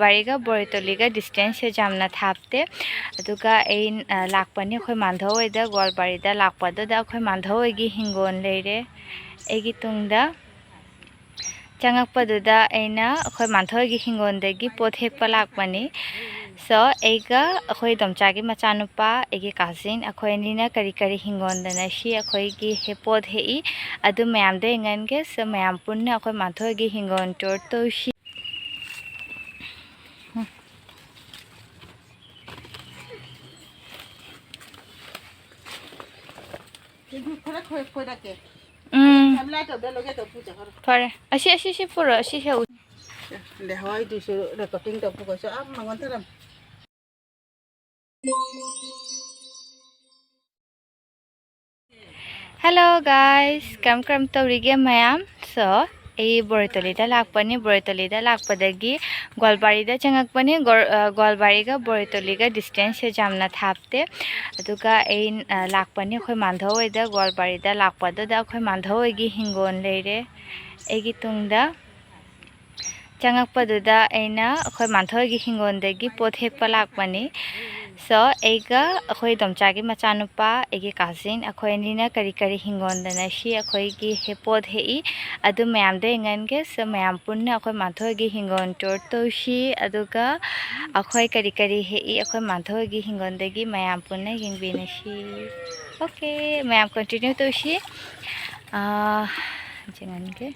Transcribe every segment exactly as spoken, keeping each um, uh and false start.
ꯕꯥꯔꯤꯒ ꯕꯣꯔꯤꯇꯣꯂꯤꯒ distance ꯁꯦ ꯌꯥꯝꯅ ꯊꯥꯞꯇꯦ꯫ ꯑꯗꯨꯒ ꯑꯩ, ꯑ, ꯂꯥꯛꯄꯅꯤ ꯑꯩꯈꯣꯏ ꯃꯥꯟꯙꯧ ꯍꯣꯏꯗ, ꯒꯣꯜꯕꯥꯔꯤꯗ ꯂꯥꯛꯄꯗꯨꯗ ꯑꯩꯈꯣꯏ ꯃꯥꯟꯙꯧ ꯍꯣꯏꯒꯤ ꯍꯤꯡꯒꯣꯜ ꯂꯩꯔꯦ ꯑꯩꯒꯤ ꯇꯨꯡꯗ꯫ ꯆꯪꯉꯛꯄꯗꯨꯗ ꯑꯩꯅ ꯑꯩꯈꯣꯏ ꯃꯥꯟꯙꯧ ꯍꯣꯏꯒꯤ ꯍꯤꯡꯒꯣꯜꯗꯒꯤ ꯄꯣꯠ ꯍꯦꯛꯄ ꯂꯥꯛꯄꯅꯤ꯫ So, ꯑꯩꯒ ꯑꯩꯈꯣꯏ ꯏꯗꯣꯝꯆꯥꯒꯤ ꯃꯆꯥꯅꯨꯄꯥ, ꯑꯩꯒꯤ cousin, ꯑꯩꯈꯣꯏ ꯑꯅꯤꯅ ꯀꯔꯤ ꯀꯔꯤ ꯍꯤꯡꯒꯣꯜꯗꯅ ꯁꯤ ꯑꯩꯈꯣꯏꯒꯤ ꯍꯦ-, ꯄꯣꯠ ꯍꯦꯛꯏ, ꯑꯗꯨ ꯃꯌꯥꯝꯗꯣ ꯌꯦꯡꯍꯟꯒꯦ꯫ So, ꯃꯌꯥꯝ ꯄꯨꯟꯅ ꯑꯩꯈꯣꯏ ꯃꯥꯟꯙꯧ ꯍꯣꯏꯒꯤ ꯍꯤꯡꯒꯣꯜ tour ꯇꯧꯁꯤ꯫ ꯈꯔ ꯈꯣꯏ-, ꯈꯣꯏꯔꯛꯀꯦ꯫ ꯎꯝ꯫ ꯒꯝꯂꯥ ꯇꯧꯗ ꯂꯣꯏꯒꯦ ꯇꯧ ꯄꯨꯖꯈ꯭ꯔꯣ꯫ ꯐꯔꯦ꯫ ꯑꯁꯤ, ꯑꯁꯤ, ꯁꯤ ꯄꯨꯔꯛꯑꯣ, ꯑꯁꯤ ꯍꯦꯛꯎ꯫ ꯂꯦꯍꯣꯏꯗꯨꯁꯨ recording ꯇꯧ ꯄꯨꯈꯣꯏꯁꯨ꯫ ꯑꯥ, ꯃꯉꯣꯟ ꯊꯔꯝ꯫ Hello guys, ꯀꯔꯝ ꯀꯔꯝ ꯇꯧꯔꯤꯒꯦ ꯃꯌꯥꯝ? So, ꯑꯩ ꯕꯣꯔꯤꯇꯣꯂꯤꯗ ꯂꯥꯛꯄꯅꯤ꯫ ꯕꯣꯔꯤꯇꯣꯂꯤꯗ ꯂꯥꯛꯄꯗꯒꯤ ꯒ꯭ꯋꯥꯜꯕꯥꯔꯤꯗ ꯆꯪꯉꯛꯄꯅꯤ꯫ ꯒꯣꯔ-, ꯑ, ꯒ꯭ꯋꯥꯜꯕꯥꯔꯤꯒ ꯕꯣꯔꯤꯇꯣꯂꯤꯒ distance ꯁꯦ ꯌꯥꯝꯅ ꯊꯥꯞꯇꯦ꯫ ꯑꯗꯨꯒ ꯑꯩ, ꯑ, ꯂꯥꯛꯄꯅꯤ ꯑꯩꯈꯣꯏ ꯃꯥꯟꯙꯧ ꯍꯣꯏꯗ, ꯒ꯭ꯋꯥꯜꯕꯥꯔꯤꯗ ꯂꯥꯛꯄꯗꯨꯗ ꯑꯩꯈꯣꯏ ꯃꯥꯟꯙꯧ ꯍꯣꯏꯒꯤ ꯍꯤꯡꯒꯣꯜ ꯂꯩꯔꯦ ꯑꯩꯒꯤ ꯇꯨꯡꯗ꯫ ꯆꯪꯉꯛꯄꯗꯨꯗ ꯑꯩꯅ ꯑꯩꯈꯣꯏ ꯃꯥꯟꯙꯧ ꯍꯣꯏꯒꯤ ꯍꯤꯡꯒꯣꯜꯗꯒꯤ ꯄꯣꯠ ꯍꯦꯛꯄ ꯂꯥꯛꯄꯅꯤ꯫ So, ꯑꯩꯒ ꯑꯩꯈꯣꯏ ꯏꯗꯣꯝꯆꯥꯒꯤ ꯃꯆꯥꯅꯨꯄꯥ, ꯑꯩꯒꯤ cousin, ꯑꯩꯈꯣꯏ ꯑꯅꯤꯅ ꯀꯔꯤ ꯀꯔꯤ ꯍꯤꯡꯒꯣꯜꯗꯅ ꯁꯤ ꯑꯩꯈꯣꯏꯒꯤ ꯍꯦ-, ꯄꯣꯠ ꯍꯦꯛꯏ, ꯑꯗꯨ ꯃꯌꯥꯝꯗꯣ ꯌꯦꯡꯍꯟꯒꯦ꯫ So, ꯃꯌꯥꯝ ꯄꯨꯟꯅ ꯑꯩꯈꯣꯏ ꯃꯥꯟꯙꯧ ꯍꯣꯏꯒꯤ ꯍꯤꯡꯒꯣꯜ tour ꯇꯧꯁꯤ, ꯑꯗꯨꯒ ꯑꯩꯈꯣꯏ ꯀꯔꯤ ꯀꯔꯤ ꯍꯦꯛꯏ ꯑꯩꯈꯣꯏ ꯃꯥꯟꯙꯧ ꯍꯣꯏꯒꯤ ꯍꯤꯡꯒꯣꯜꯗꯒꯤ ꯃꯌꯥꯝ ꯄꯨꯟꯅ ꯌꯦꯡꯃꯤꯟꯅꯁꯤ꯫ Okay, ꯃꯌꯥꯝ continue ꯇꯧꯁꯤ꯫ ꯑꯥ, ꯌꯦꯡꯍꯟꯒꯦ꯫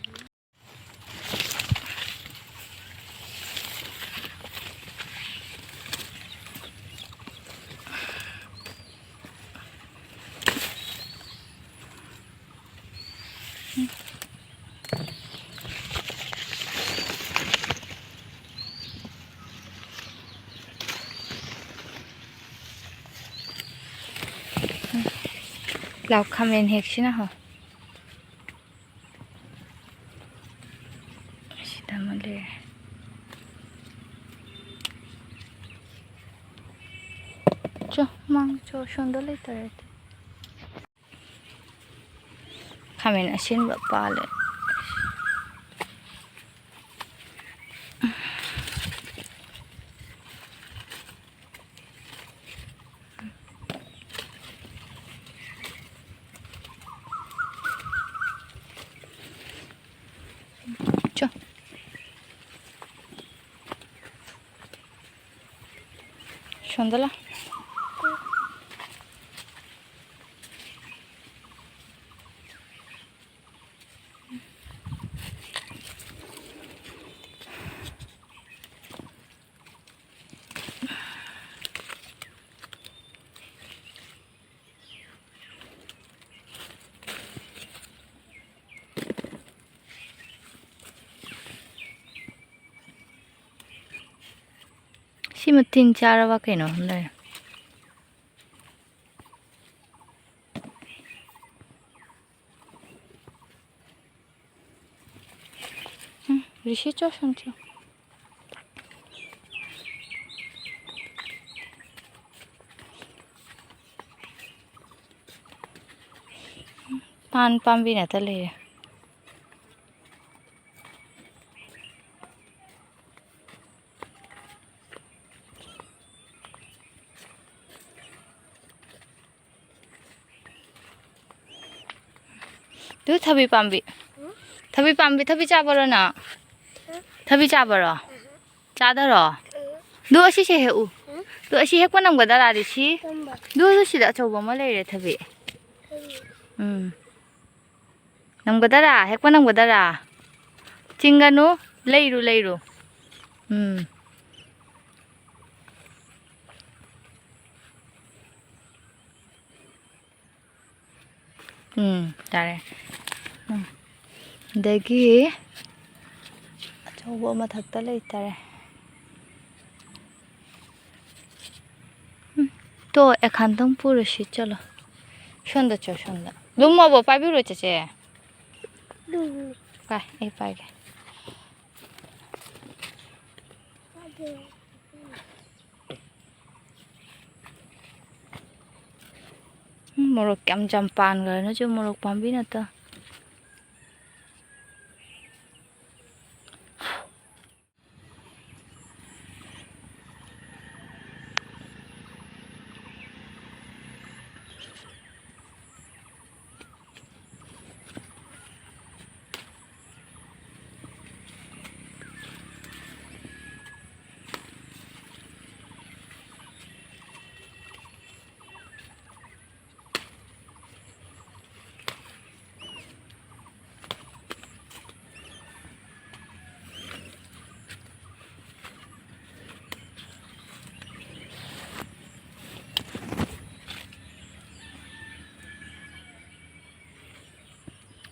ꯂꯥꯎ, ꯈꯥꯃꯦꯟ ꯍꯦꯛꯁꯤꯅ ꯍꯣ꯫ ꯁꯤꯗ ꯑꯃ ꯂꯩꯔꯦ꯫ ꯆꯣ, ꯃꯥꯡ ꯆꯣ, ꯁꯣꯝꯗ ꯂꯩꯇꯔꯗꯤ꯫ ꯈꯥꯃꯦꯟ ꯑꯁꯤꯟꯕ ꯄꯥꯜꯂꯦ꯫ ꯁꯣꯝꯗ ꯂꯥꯎ꯫ ꯁꯤꯃ ꯇꯤꯟ ꯆꯥꯔꯕ ꯀꯩꯅꯣ ꯈꯪꯗꯦ꯫ ꯎꯝ, ꯔꯤꯁꯤ ꯆꯣ ꯁꯟ ꯆꯣ꯫ ꯄꯥꯟ ꯄꯥꯝꯕꯤ ꯉꯥꯛꯇ ꯂꯩꯔꯦ꯫ ꯑꯗꯨ ꯊꯕꯤ ꯄꯥꯝꯕꯤ꯫ ꯊꯕꯤ ꯄꯥꯝꯕꯤ, ꯊꯕꯤ ꯆꯥꯕꯔꯣ ꯅꯪ? ꯊꯕꯤ ꯆꯥꯕꯔꯣ? ꯆꯥꯗꯔꯣ? ꯑꯗꯨ ꯑꯁꯤꯁꯦ ꯍꯦꯛꯎ꯫ ꯑꯗꯨ ꯑꯁꯤ ꯍꯦꯛꯄ ꯅꯝꯒꯗ꯭ꯔꯥ, ꯔꯤꯁꯤ? ꯀꯔꯝꯕ? ꯑꯗꯨ, ꯑꯗꯨ ꯁꯤꯗ ꯑꯆꯧꯕ ꯑꯃ ꯂꯩꯔꯦ, ꯊꯕꯤ꯫ ꯎꯝ꯫ ꯅꯝꯒꯗꯔꯥ? ꯍꯦꯛꯄ ꯅꯝꯒꯗꯔꯥ? ꯆꯤꯡꯒꯅꯨ, ꯂꯩꯔꯨ, ꯂꯩꯔꯨ꯫ ꯎꯝ꯫ ꯎꯝ, ꯇꯥꯔꯦ꯫ ꯎꯝ꯫ ꯑꯗꯒꯤ ꯑꯆꯧꯕ ꯃꯊꯛꯇ ꯂꯩꯇꯔꯦ꯫ ꯎꯝ, ꯇꯣ, ꯑꯦꯈꯥꯟꯇꯪ ꯄꯨꯔꯁꯤ, ꯆꯠꯂꯣ꯫ ꯁꯣꯝꯗ ꯆꯣ, ꯁꯣꯝꯗ꯫ ꯂꯨꯝꯃꯕꯣ? ꯄꯥꯏꯕꯤꯔꯣ, ꯆꯦꯆꯦ꯫ ꯂꯨꯝꯃꯤ꯫ ꯄꯥꯏ, ꯑꯩ ꯄꯥꯏꯒꯦ꯫ ꯄꯥꯏꯒꯦ꯫ ꯎꯝ, ꯃꯣꯔꯣꯛ ꯀꯌꯥꯝ ꯌꯥꯝ ꯄꯥꯟꯈ꯭ꯔꯦ, ꯅꯣꯏꯁꯨ ꯃꯣꯔꯣꯛ ꯄꯥꯝꯕꯤ ꯅꯠꯇ꯫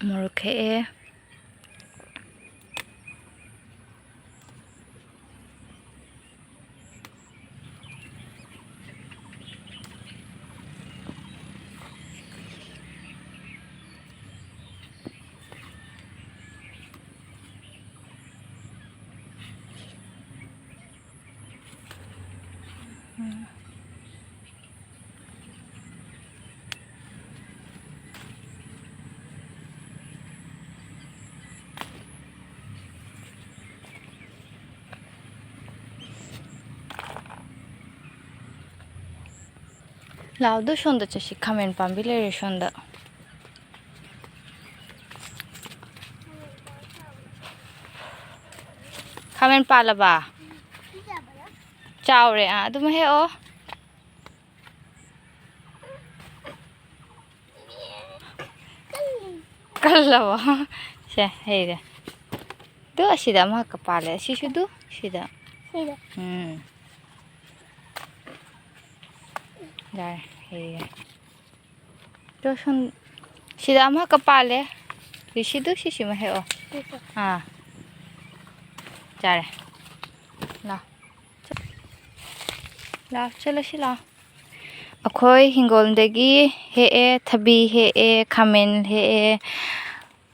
ꯃꯣꯔꯣꯛ ꯍꯦꯛꯑꯦ꯫ ꯂꯥꯎꯗꯣ ꯁꯣꯝꯗ ꯆꯠꯁꯤ, ꯈꯥꯃꯦꯟ ꯄꯥꯝꯕꯤ ꯂꯩꯔꯦ ꯁꯣꯝꯗ꯫ ꯈꯥꯃꯦꯟ ꯄꯥꯜꯂꯕ? ꯆꯥꯎꯔꯦ꯫ ꯑꯥ, ꯑꯗꯨꯝ ꯍꯦꯛꯑꯣ꯫ ꯀꯜꯂꯕꯣ? ꯁꯦ, ꯍꯩꯔꯦ꯫ ꯑꯗꯨ ꯑꯁꯤꯗ ꯑꯃꯈꯛꯀ ꯄꯥꯜꯂꯦ꯫ ꯑꯁꯤꯁꯨ ꯑꯗꯨ ꯁꯤꯗ꯫ ꯁꯤꯗ꯫ ꯎꯝ꯫ ꯌꯥꯔꯦ, ꯍꯩꯔꯦ꯫ ꯑꯗꯣ ꯁꯣꯝ-, ꯁꯤꯗ ꯑꯃꯈꯛꯀ ꯄꯥꯜꯂꯦ꯫ ꯔꯤꯁꯤꯗꯨ ꯁꯤꯁꯤꯃ ꯍꯦꯛꯑꯣ꯫ ꯁꯤꯁꯦ꯫ ꯑꯥ꯫ ꯌꯥꯔꯦ꯫ ꯂꯥꯎ꯫ ꯂꯥꯎ, ꯆꯠꯂꯁꯤ ꯂꯥꯎ꯫ ꯑꯩꯈꯣꯏ ꯍꯤꯡꯒꯣꯜꯗꯒꯤ ꯍꯦꯛꯑꯦ, ꯊꯕꯤ ꯍꯦꯛꯑꯦ, ꯈꯥꯃꯦꯟ ꯍꯦꯛꯑꯦ,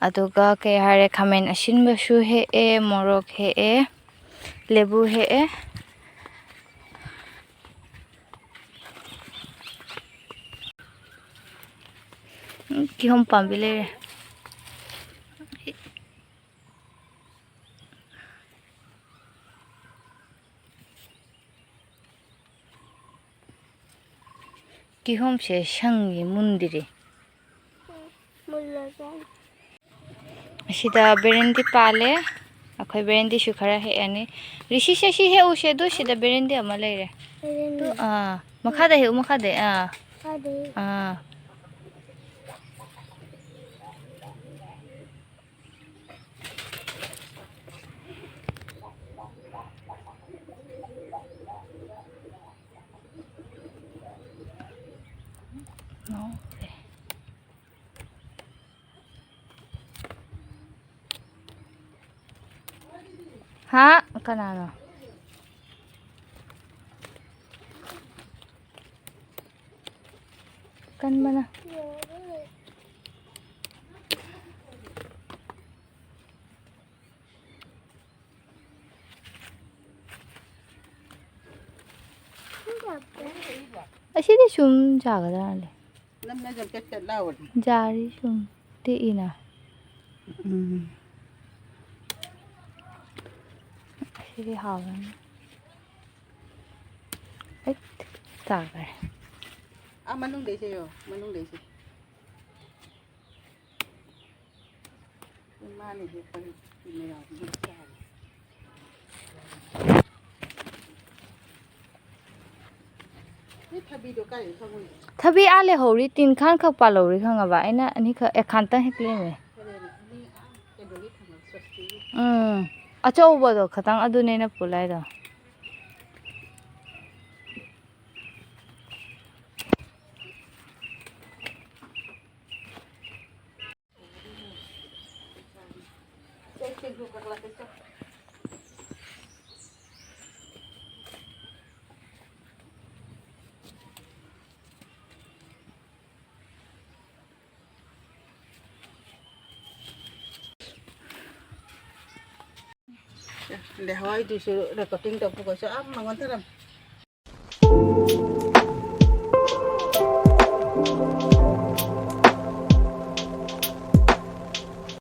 ꯑꯗꯨꯒ ꯀꯩ ꯍꯥꯏꯔꯦ, ꯈꯥꯃꯦꯟ ꯑꯁꯤꯟꯕꯁꯨ ꯍꯦꯛꯑꯦ, ꯃꯣꯔꯣꯛ ꯍꯦꯛꯑꯦ, ꯂꯦꯕꯨ ꯍꯦꯛꯑꯦ꯫ ꯎꯝ, ꯀꯤꯍꯣꯝ ꯄꯥꯝꯕꯤ ꯂꯩꯔꯦ꯫ ꯀꯤꯍꯣꯝꯁꯦ ꯁꯪꯉꯤ, ꯃꯨꯟꯗ꯭ꯔꯤ꯫ ꯎꯝ, ꯃꯨꯜꯂꯖꯥꯠꯅꯤ꯫ ꯑꯁꯤꯗ ꯕꯦꯔꯦꯟꯗꯤ ꯄꯥꯜꯂꯦ꯫ ꯑꯩꯈꯣꯏ ꯕꯦꯔꯦꯟꯗꯤꯁꯨ ꯈꯔ ꯍꯦꯛꯑꯅꯤ꯫ ꯔꯤꯁꯤꯁꯦ ꯁꯤ ꯍꯦꯛꯎꯁꯦ, ꯑꯗꯨ ꯁꯤꯗ ꯕꯦꯔꯦꯟꯗꯤ ꯑꯃ ꯂꯩꯔꯦ꯫ ꯕꯦꯔꯦꯟꯗꯤ꯫ ꯑꯗꯨ, ꯑꯥ, ꯃꯈꯥꯗ ꯍꯦꯛꯎ, ꯃꯈꯥꯗ, ꯑꯥ꯫ ꯃꯈꯥꯗ ꯍꯦꯛ-, ꯑꯥ꯫ ꯍꯥ? ꯀꯅꯥꯅꯣ? ꯀꯟꯕꯅ꯫ ꯑꯁꯤꯗꯤ ꯁꯨꯝ ꯆꯥꯒꯗ꯭ꯔꯥꯅꯦ? ꯅꯝꯅ ꯖꯝꯄꯦꯠ ꯄꯦꯠ ꯂꯥꯎꯕꯅꯦ꯫ ꯖꯥꯔꯤ ꯁꯨꯝ ꯇꯦꯛꯏꯅ꯫ ꯎꯝ꯫ ꯑꯁꯤꯗꯤ ꯍꯥꯎꯔꯅꯤ꯫ ꯑꯩꯠ ꯇꯥꯈ꯭ꯔꯦ꯫ ꯑꯥ, ꯃꯅꯨꯡꯗꯩꯁꯦ ꯌꯣ, ꯃꯅꯨꯡꯗꯩꯁꯦ꯫ ꯃꯥꯅ ꯍꯦꯛꯄ ꯃꯌꯥꯝꯗꯨ ꯆꯥꯔꯦ꯫ ꯅꯣꯏ ꯊꯕꯤꯗꯣ ꯀꯥꯏꯗꯩ ꯈꯪꯉꯨꯏꯅꯣ? ꯊꯕꯤ ꯑꯥ ꯂꯩꯍꯧꯔꯤ, ꯇꯤꯟꯈꯥꯡ ꯈꯛ ꯄꯥꯜꯍꯧꯔꯤ ꯈꯪꯉꯕ? ꯑꯩꯅ ꯑꯅꯤꯈꯛ, ꯑꯦ, ꯈꯥꯟꯇꯪ ꯍꯦꯛ ꯂꯦꯝꯃꯦ꯫ ꯀꯩꯅꯣꯅꯦ, ꯃꯤ ꯑꯥ ꯀꯩꯅꯣꯒꯤ ꯊꯝꯃ ꯁ꯭ꯋꯥꯁꯇꯤꯒꯤ꯫ ꯎꯝ, ꯑꯆꯧꯕꯗꯣ ꯈꯇꯪ ꯑꯗꯨꯅꯦ ꯑꯩꯅ ꯄꯨ ꯂꯥꯏꯗꯣ꯫ ꯂꯩꯍꯧ ꯍꯥꯏꯗꯨꯁꯨ recording ꯇꯧꯕ ꯀꯩꯁꯨ ꯑꯥ ꯃꯉꯣꯟ ꯊꯔꯝ꯫